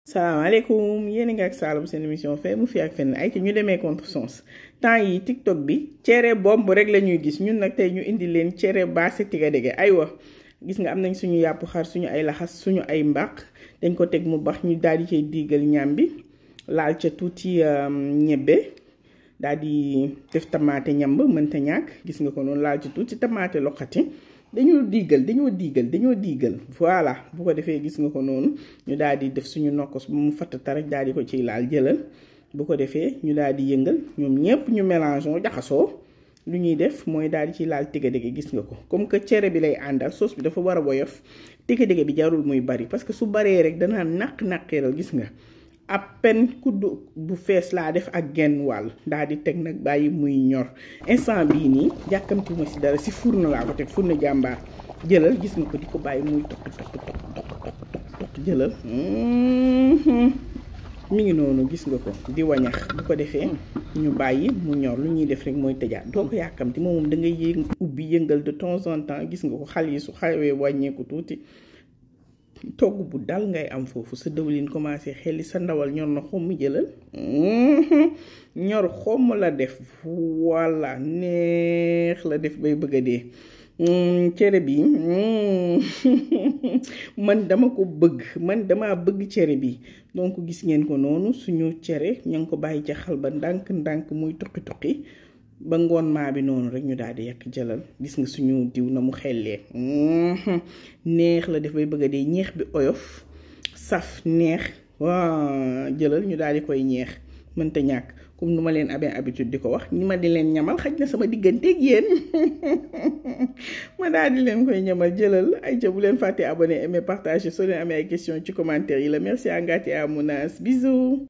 salaamaaleykum yéen a ngi ak Saloum seen émission fee mu fi ak fenn ay ci ñu demee contresens temps yi TikTok bi cere bomb rek la ñuy gis ñun nag tey ñu indi leen cere baase tigadege aywa gis nga am nañ suñu yàpp xar suñu ay laxas suñu ay mbaq dañ ko teg mu bax ñu daal di cay diigal ñam bi laal ca tuuti ñebbe daal di def tamaate ñamb mënta ñàkk gis nga ko noonu laal ci tuuti tamaate loqati dañoo diigal voilà bu ko defee gis nga ko noonu ñu daal di def suñu nokkos bu mu fattata rek daal di ko ciy laal jëlal bu ko defee ñu daal di yëngal ñoom ñépp ñu mélangeon jaxasoo lu ñuy def mooy daal di ciy laal tigadege gis nga ko comme que cere bi lay àndal sauce bi dafa war a woyof tigadege bi jarul muy bari parce que su baree rek danaa naq-naqeeral gis nga à peine kuddu bu fees laa def ak genn wàll daal di teg nag bàyyi muy ñor instant bii nii jàkkamti ma si dara si fourne laa ko teg fourne jàmbaar jëlal gis nga ko di ko bàyyi muy tok jëlal mi ngi noonu gis nga ko di wañax bu ko defee ñu bàyyi mu ñor lu ñuy def rek mooy tëjaat doo ko yàkkamti moom da ngay ubbi yëngal de temps en temps gis nga ko xal yi su xawee wàññeeku tuuti togg bu dal ngay am foofu sa dëwlin commencé xelli sa ndawal ñor na xomm jëlal ñor xomm la def walla neex la def bay bëgg a dee cere bi man dama bëgg cere bi donc gis ngeen ko noonu suñu cere ña ngi ko bàyyi ca xal ba ndànk muy tuqi ba ngoon maa bi noonu rek ñu daal di yekk jëlal gis nga suñu diw na mu xellee neex la def bay bëgg a dee ñeex bi oyof saf neex waa jëlal ñu daal di koy ñeex mënta ñàkk comme nu ma leen amee habitude di ko wax ñi ma di leen ñamal xaj na sama digganteeg yéen ma daal di leen koy ñamal jëlal ay ca bu leen fàtte abonné aimer partager soo leen amee ay question ci commentaire yi la merci à Ngati à Mounas bisous.